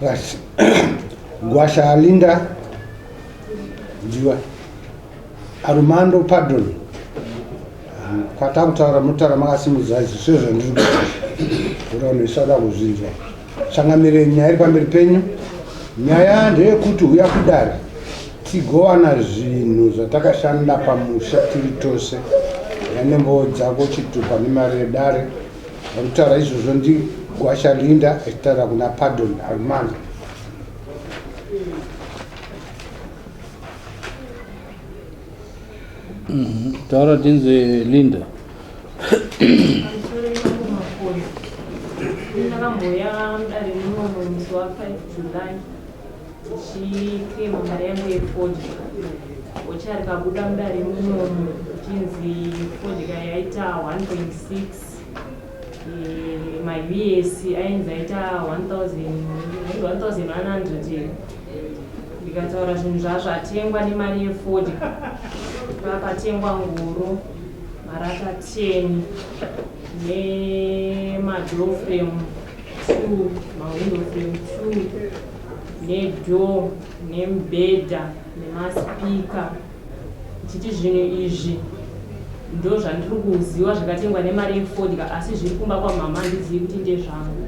Right. Gwasha Linda Ndiwa Arumando pardon. Kwatakutaura mutaura makasimudza izvi sezvandiri kuita. Kuti vanhu vese vada kuzvinzwa. Changamire nyaya iri pamberi penyu. Nyaya ndeyekuti huya kudare tigowana zvinhu zvatakashanda pamusha tiri tose. Yanembowo dzako chitupa nemari yedare. Varikutaura izvozvo ndiGwasha Linda achitaura kuna Pardon Armando. Taura tinzwe Linda. Pamusoro ipapo Makoyo. Ndakambouya mudare munomu musi wa 5 July ndichiclaima mari yangu yefodya. Gocha rikabuda mudare munomu kuchinzi fodya yaita 1.6 maUS ainzi aita 1100 here. Ndikataura zvinhu zvazvatengwa nemari yefodya. Pakatengwa ngoro marata 10 nemadoor frame 2 mawindow frame 2 nedoor nemubhedha nemaspika ndichiti zvinhu izvi ndo zvandiri kuziva zvakatengwa nemari yefodya asi zviri kumba kwamama handizivi kuti ndezvangu.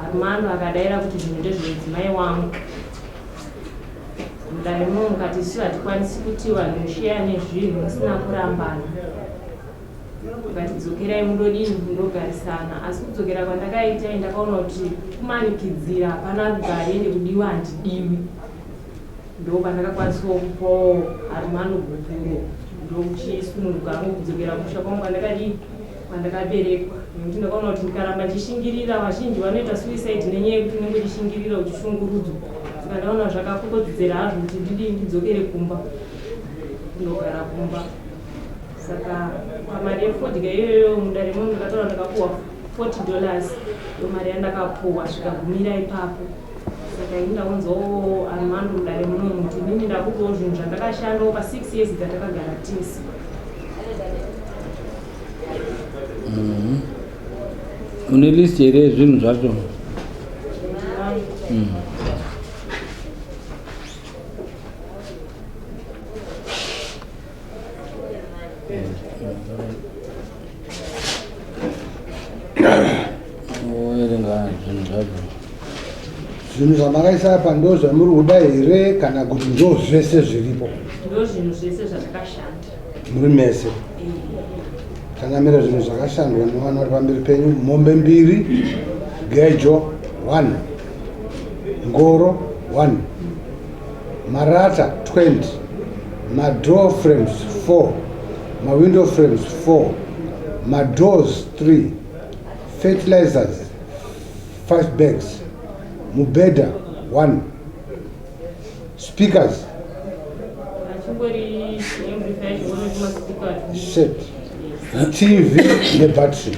Armando akadaira kuti zvinhu ndezvemudzimai wangu. Mudare muno mukati isu hatikwanisi kuti vanhu musheya nezvinhu musina kurambana. Mukati dzokerai mundodini mundogarisana asi kudzokera kwandakaita ndakaona kuti kumanikidzira hapana rugare ende kudiwa handidiwi. Ndopandakakwanisawo kupawo Armando gupuro ndokuchisununguka hangu kudzokera kumusha kwangu kwandakadii kwandakaberekwa nekuti ndakaona kuti ndikaramba ndichishingirira vazhinji vanoita suicide nenyaya yekuti unenge uchishingirira uchishungurudzwa saka ndaona zvakakokodzera hazvo kuti ndidii ndidzokere kumba kundogara kumba saka pamari yefodya iyoyo mudare muno ndakataura ndakapuwa 40 dollars ndomari yandakapuwa zvikagumira ipapo Saka ini ndaunzawo Armando mudare munomu kuti inini ndakupawo zvinhu zvandakashandawo pa 6 years dzatakagara tese. Une list here yezvinhu zvacho? Oerenga zvinhu zvacho. Zvinhu zvamakaisa apa ndo zvamuri kuda here kana kuti ndo zvese zviripo? Ndo zvinhu zvese zvatakashanda. Muri mese. Tangamira zvinhu zvakashandwa nevanhu vari pamberi penyu. Mombe mbiri, gejo 1, ngoro 1, marata 20, madoor frames 4, mawindow frames 4, madoors 3, fertilizers 5 bags, mubhedha 1, speakers Achingori amplifier chingori tumaspeaker tu. set, TV nebattery.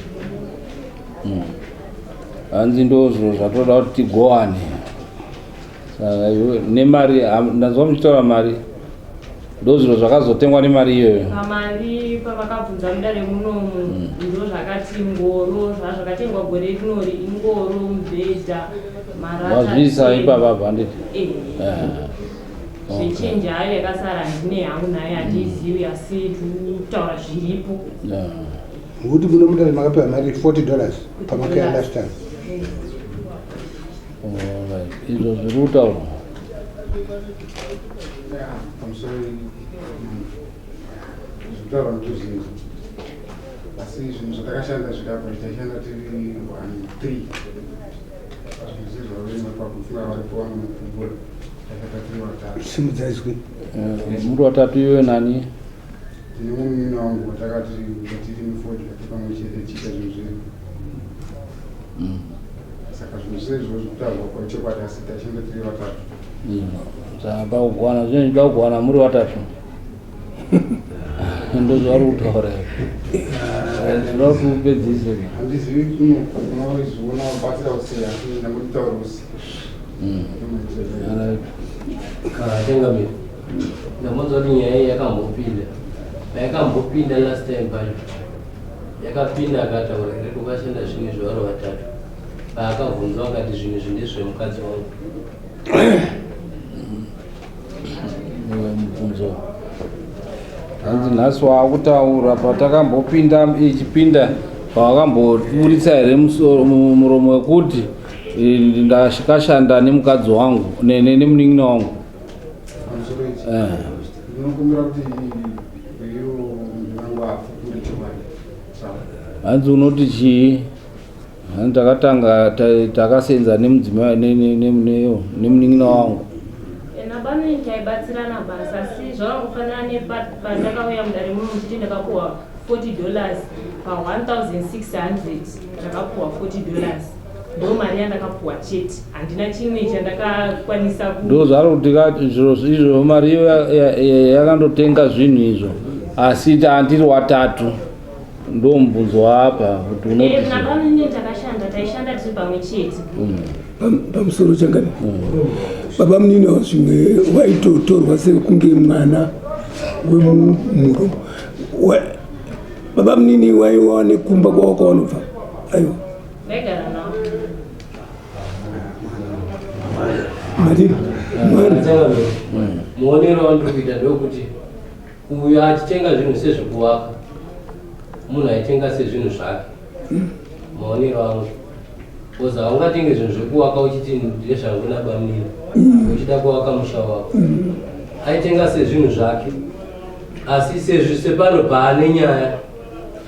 Hanzi ndozvo zvatoda kuti tigowane. Saka iwe nemari ndanzwa muchitaura mari. Ndozviro zvakazotengwa nemari iyoyo. Pamari pavakabvunza mudare munomu ndozvakati ngoro zvazvakatengwa gore rinori ingoro mubhedha marata. Wazviisa ipapa apa handiti? Eh. Eh. Zvechinji hayo yakasara handine hangu nayo handiizivi asi ndikutaura zviripo. Yeah. Ngokuti muno mudare makapiwa mari 40 dollars pamakaya last time. Alright. Izvo zviri kutaurwa. Pamusoro zvekutaura ndozvinzwa asi zvinhu zvatakashanda zvikabva taishanda tiri one three zvinhu zvezvavenga pakufunga varipo vanopupura tashanda tiri vatatu. Simudza izwi. Muri vatatu iwe nani? Tine munin'ina wangu watakati tiri mufodya pamwe chete tichiita zvinhu zvedu. Saka zvinhu zvezvo zvekutaurwa kwachokwadi asi tashanda tiri vatatu. Saka pakugowana zvinhu zvinoda kugowana muri vatatu. Ndozvavari kutaura. Ndinoda kuti upedzise. Handizivi kunoizviona kubatsira sei asi ndangotitaura usi. Alright. Changamire, ndambonzwa kuti nyaya iyi yakambopinda. Payakambopinda last time pacho, yakapinda akataura here kuti wakashanda zvinhu izvi vari vatatu. Paakabvunzwa akati zvinhu izvi ndezvemukadzi wangu. Mubvunzo hanzi nhasi waakutaura patakambopinda ichipinda pawakamboburitsa here muromo wekuti eh, ndakashanda nemukadzi wangu nemunin'ina wangu. Eh. Ndinokumbira kuti iyo mudzimai wangu apupure chokwadi. Hanzi unoti chii? Hanzi takatanga takasenza nemudzimai nemunin'ina wangu. Nabani taibatsirana basa asi zvakangofanana nepandakauya mudare muno muchiti ndakapuwa 40 dollars pa 1600 ndakapuwa 40 dollars ndo mari yandakapuwa chete handina chimwe chandakakwanisa ku Ndo zvari kuti zviro izvo mari iyo yakandotenga zvinhu izvo asi tandiri watatu. Ndo mubvunzo waapa kuti unoti eh, nabamune takashanda taishanda tiri pamwe chete pamusoro changani baba munini avo zvimwe waitotorwa sekunge mwana wemurombo. Baba munini waiwa nekumba kwavo kwavanobva aiwa Ndaigara navo. Mari mwana Muonero wandiri kuita ndewekuti uyo achitenga zvinhu sezvekuvaka munhu aitenga sezvinhu zvake. Maonero angu, because haungatenge zvinhu zvekuvaka uchiti ndezvangu nabamunini uchida kuvaka musha wako. Aitenga sezvinhu zvake, asi sezvi sepano paane nyaya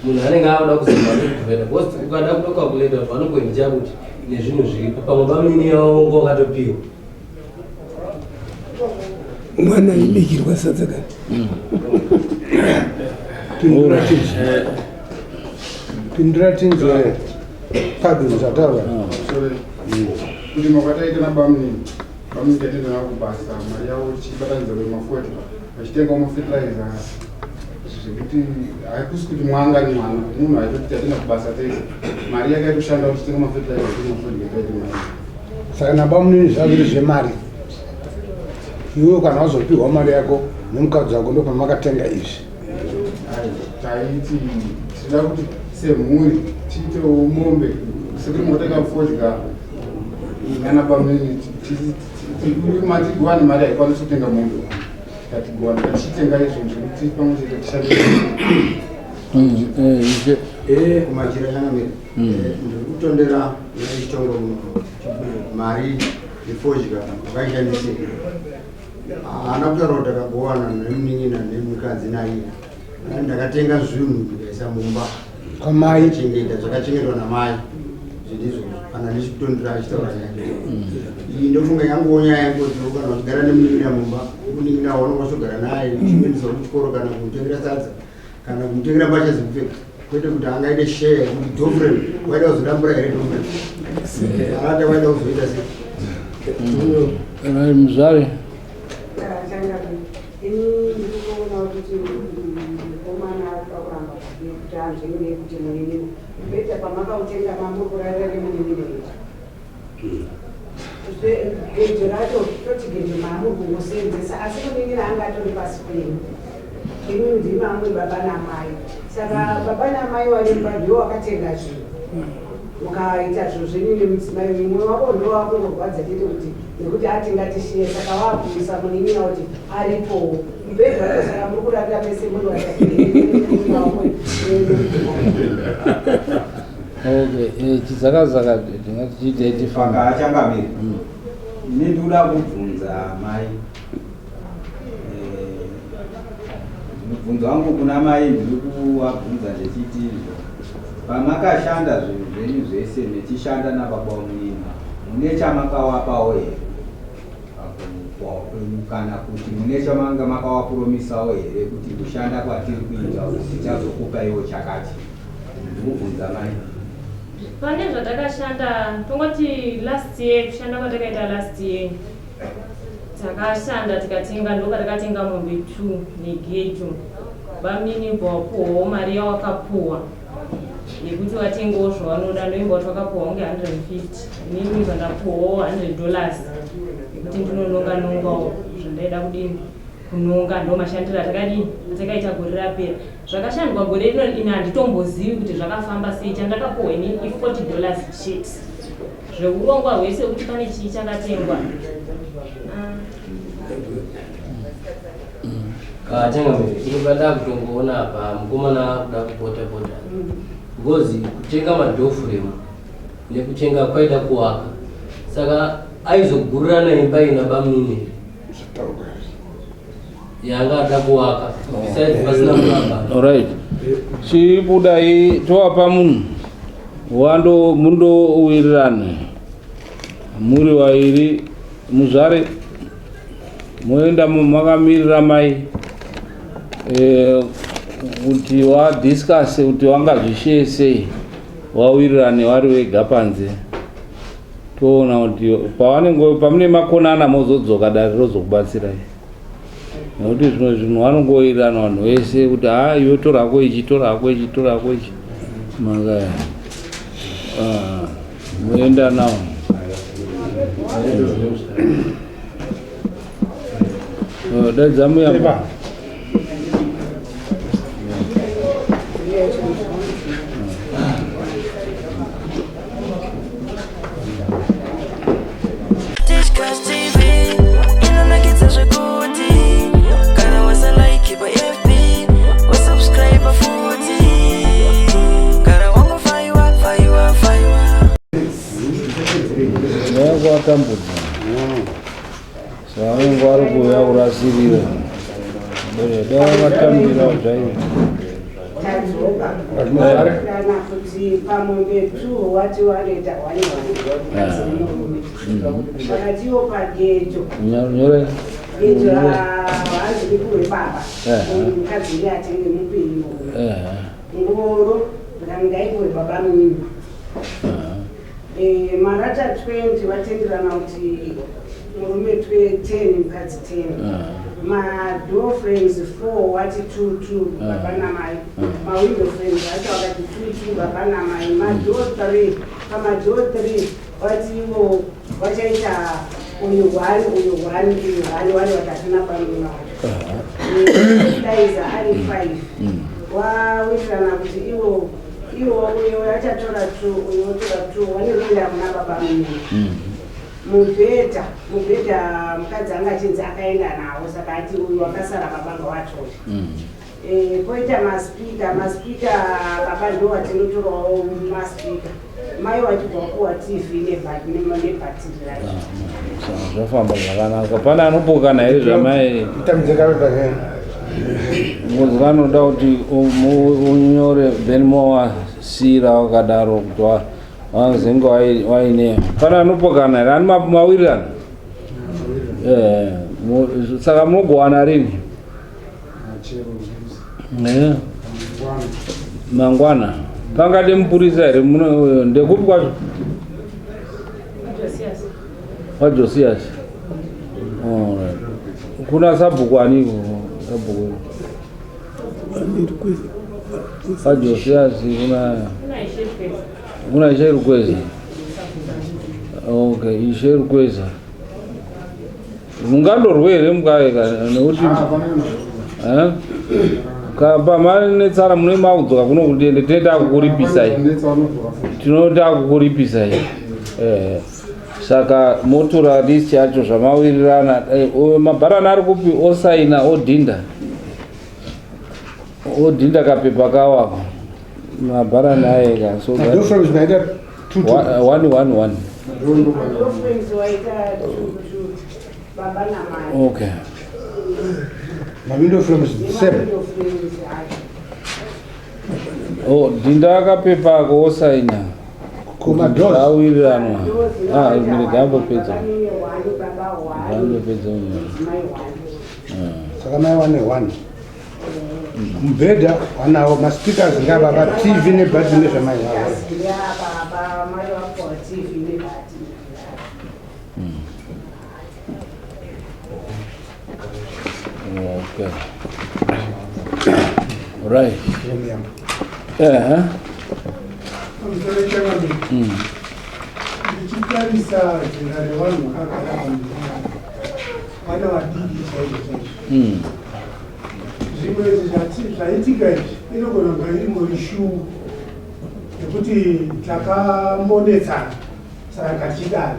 munhu anenge akuda kuzama kudivhaida, because ukada kutokalkulata vanongoenja kuti nezvinhu zviripo pamwe bamunini yavo ngo wakatopiwa. Mwana aibikirwa sadza kani. Pindura tinzwe. Pindura tinzwe. Pardon, zvataura. Sorry. Kurima kwataita nabamunini, bamunini tatienda navo kubasa, mari yavo tichibatanidza kwemafoti vachitengawo mafertilizer zvekuti haikusi kuti mwanga ni mwana munhu aitoti tatienda kubasa tese mari yake yaitoshanda uchitenga mafertilizer kuti mafodya taite mari. Saka nabamunini zvazviri zvemari. Iwe kana wazopiwa mari yako nemukadzi wako ndopamakatengga izvi. Ai, taiti tinoda kuti semhuri tiitewo mombe sekuti motenga fodya nana bamunini matigowane mari haikwanisi kutenga mombe tikatigowana tichitenga izvo zvekuti pamwe chete tishande. Ishe. Kumachira changamire, ndiri kutondera nechitongo muno mari yefodya vakaishandise haana kutaura kuti takagowana nemunin'ina nemukadzi naiye. Ndakatenga zvinhu ndikaisa mumba Kwamai. Chengeta zvakachengetwa namai zvinhu izvozvo kana ndichitondera achitaura nyaya iyi ndofunga yanguwo nyaya yangoti kana uchigara nemunin'ina mumba munin'ina waunonga uchitogara naye uchimuendesa kuchikoro kana kumutengera sadza kana kumutengera mbatya dzekupfeka kwete kuti angaite share yekuti doorframe waida kuzodambura here doorframe arata waida kuzoita sei. Muzvare. Ini ndiri kuona kuti mukomana ari kuramba kuti anzvengei kuti munin'ina beta pamakautenga mamuri kurarira nemunin'ina ichi gejo racho toti gejo maamuri kungosenzesa asi munin'ina anga atori pasi penyu imi ndimi amuri baba namai saka baba namai warimba ndiwo wakatenga zvinhu ukaita zvinhu zvenyu nemudzimai mumwe wako ndo wakungorwadza chete kuti nekuti atingatishiye saka wakuisa munin'ina kuti aripowo mubhedha wacho saka muri kurarira mese muri vatatu. Okay, chidzakazaka tingati chiite tifamba. Paka achangamire. Ini ndikuda kubvunza mai. Mubvunzo wangu kuna mai ndiri kuvabvunza ndechiti izvo pamakashanda zvinhu zvenyu zvese mechishanda nababa munini mune chamakavapawo here pakupuwa kwenyu kana kuti mune chamanga makavapuromisawo here kuti kushanda kwatiri kuita uku tichazokupaiwo chakati ndikubvunza mai. Pane zvatakashanda tongoti last year kushanda kwatakaita last year takashanda tikatenga ndopatakatenga mombe 2 negejo bamunini bva wapuhwawo mari yawakapuhwa yekuti vatengewo zvavanoda ndoimba kuti vakapuhwa kunge 150 inini bva ndapuhwawo 100 dollars yekuti ndinononga nongawo zvandaida kudini kunonga ndo mashandiro atakadini atakaita gore rapera zvakashandwa gore rino ini handitombozivi kuti zvakafamba sei chandakapuhwa ini i40 dollars chete. Zveurongwa hwese kuti pane chii chakatengwa. Ah. Changamire, ini pandakutongoona apa mukomana akuda kupota pota because kutenga madhofuremu nekutenga kwaida kuwaka saka aizogurirana imba ina bamunini here yanga ada kuwaka besides pasina kuramba. Alright. Chibudai towapa munhu wando mundowirirana muri wairi muzvare moenda makamirira mai eh, kuti wadiscuss kuti wangazvishiye sei wawirirane wari wega panze toona kuti pavanenge pamune makonana mozodzoka dare rozokubatsirai nekuti zvimwe zvinhu vanongowirirana vanhu vese kuti ha iwe torako ichi torako ichi torako ichi maka ah, moenda nawo oh, daidza muya Tichkach TV inonakidza zvekuti kana wasalike pa FB wasubscribe futi kana wangofaiwa faiwa faiwa. Nyaya Savanenge vari kuuya kurasirira. Dai vatambira zvaivo. Tadzoka. Kana kuti pamombe two wati wanoita one one mukadzi nemurume. Vakatiwo pagejo. Nyore. Gejo hanzi ripuwe baba. Mukadzi ndiye atenge mupenyu. Ngoro ngaipuwe baba munini. Eh, marata 20 vatenderana kuti murume 10 mukadzi 10 madoor frames 4 wati 2 2 baba namai mawindow frames acho akati 2 2 baba namai madoor 3 pamadoor 3 wati ivo vachaita uyu 1 uyu 1 uyu 1 wari vatatu nabamunini vacho daiza ari 5 wawirirana kuti ivo Iwo uyo achatora two uyo otora two wanekuenda kuna baba munini. Mubhedha mubhedha mukadzi anga achinzi akaenda nawo saka ati uyu wakasara baba ngawatore. Eh, poita maspika maspika baba ndo watinotorawo maspika mai wachibva wapuwa tv nebhatiri racho. Zvafamba zvakanaka. Pane anopokana here zvamai? Ngozi vanoda kuti unyore then mowasiira wakadaro kuti vazenge waine. Pane anopokana here? Ani mawirirana? Eh, saka munogowana rini? Eh. Mangwana. Pangade mupurisa here? Ndekupi kwacho? WaJosias. Alright. Kuna sabhuku ani sabhuku? WaJosias kuna kuna Ishe Rukweza. Okay, Ishe Rukweza. Mungandorwe here mukaeka nekuti eh? Pamanetsana mune makudzoka kuno kuti ende tine takukuripisai. Tinoda kukuripisai. Eh. Saka motora list yacho zvamawirirana. Eh, mabharani ari kupi osaina odhinda. Odhinda kapepa kawo ako. Mabharani ayeka. So that, one one one. Okay. Mawindow frames the same. Oh, dhinda kapepa ako osaina. Kumadoors. Zvawiriranwa. Ah, mire ndambopedza. Ndambopedza unyoro. Saka mai wane one. Mubhedha wanawo maspeakers ngavava TV nebhadhi nezvamai vavo. Okay. Right. Eh. Ndichitarisa zera revanhu vakagara pamuzera vana vadiki chaizvo chaizvo. Zvimwe izvi zvaitika izvi inogona kunga iri morishuwu yekuti takambonetsana. Saka ngatichidaro.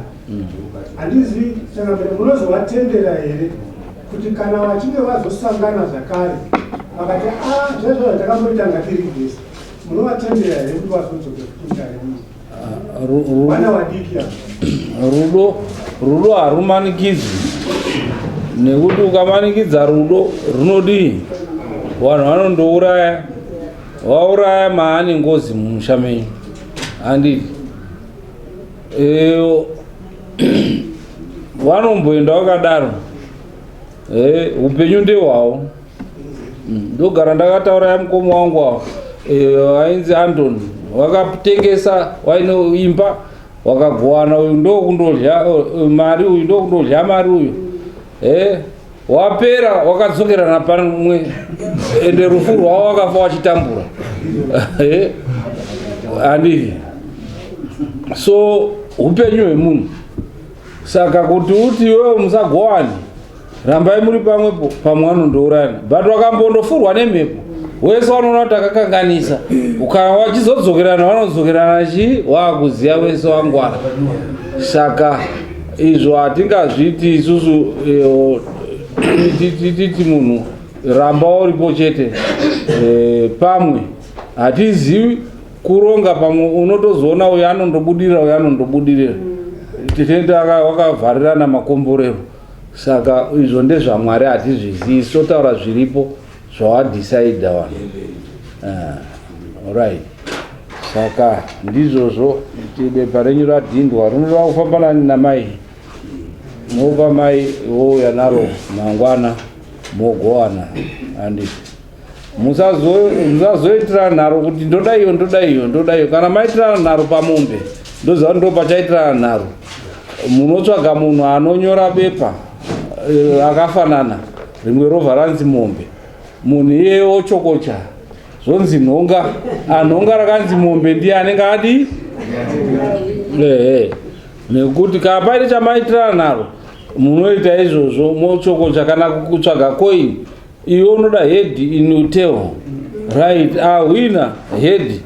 Handizivi changamire munozovatendera here kuti kana vachinge vazosangana zvakare vakati a zvezvo zvatakamboita ngatirivhesi munovatendera here kuti vazodzokera kudare muno vana vadiki ava? Rudo rudo harumanikidzwi nekuti ukamanikidza rudo runodii? Vanhu vanondouraya, vauraya maane ngozi mumusha menyu, handiti? Eh, vanomboenda vakadaro. Eh, upenyu ndehwawo. Ndogara ndakataura yamukoma wangu awo, eh, ainzi Anton, wakatengesa waine imba, wakagowana, uyu ndokundodya mari, uyu ndokundodya mari uyu, eh, wapera wakadzokerana pamwe, ende rufu rwavo wakafa wachitambura. Eh, handiti? So upenyu hwemunhu, saka kuti uti iwewe musagowani, rambai muri pamwepo, pamwe vanondourayana, but wakambondofurwa nemhepo wese wanoona kuti akakanganisa, ukava wachizodzokerana, vanodzokerana chi waakuziva wese wangwara. Saka izvo hatingazviti isusu, eh, titi munhu ramba uripo chete. Eh, pamwe hatizivi kuronga, pamwe unotozoona uyo anondobudirira, uyo anondobudirira, titende wakavharirana makomborero. Saka izvo ndezvaMwari, hatizvizii, totaura zviripo zvawadhisaidha vanhu. Ah, right, saka ndizvozvo. Bepa renyu radhindwa, rinoda kufamba nani namai, mopa mai wouya naro mangwana mogowana, handiti? Musazoitirana nharo kuti ndoda iyo, ndoda iyo, ndoda iyo. Kana maitirana nharo pamombe, ndoziva kuti ndo pachaitirana nharo. Munotsvaga munhu anonyora bepa, eh, akafanana, rimwe rovha ranzi mombe, munhu iyeye ochokocha, zvonzi nhonga, anhonga rakanzi mombe ndiye anenge adi. Ehe, nekuti kana paine chamaitirana naro, munoita izvozvo, mochokocha kana kutsvaga coin. Iwe unoda head in tail, right? Ahwina head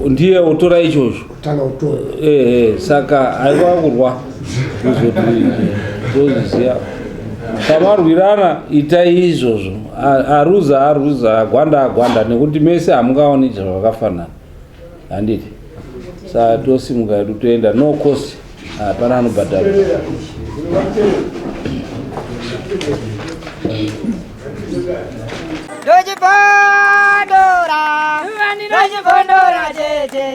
ndiye otora ichozvo. Ehe, saka haiwa kurwa kuzoti tozviziva pamarwirana, itai izvozvo. Aruza aruza, agwanda agwanda, nekuti mese hamungaoni zvakafanana, handiti? Saka tosimuka yedu toenda, no cost, hapana anobhadhara. Ndochibondora, ndochibondora chete.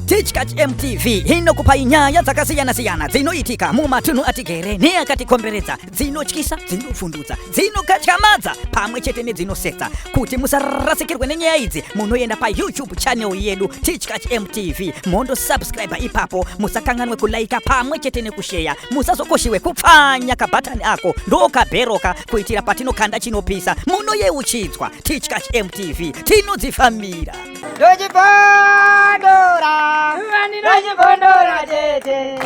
Tichkach MTV inokupai nyaya dzakasiyana-siyana dzinoitika mumatunhu atigere neakatikomberedza, dzinotyisa, dzinopfundutsa, dzinokatyamadza pamwe chete nedzinosetsa. Kuti musarasikirwe nenyaya idzi, munoenda paYouTube channel yedu Tichkach MTV, mondosubscribe ipapo. Musakanganwe kulaika pamwe chete nekusheya. Musazokoshiwe kupfanya kabhatani ako ndokabheroka, kuitira patinokanda chinopisa munoyeuchidzwa. Tichkach MTV, tinodzifambira. Ndochibondora, ndochibondora chete.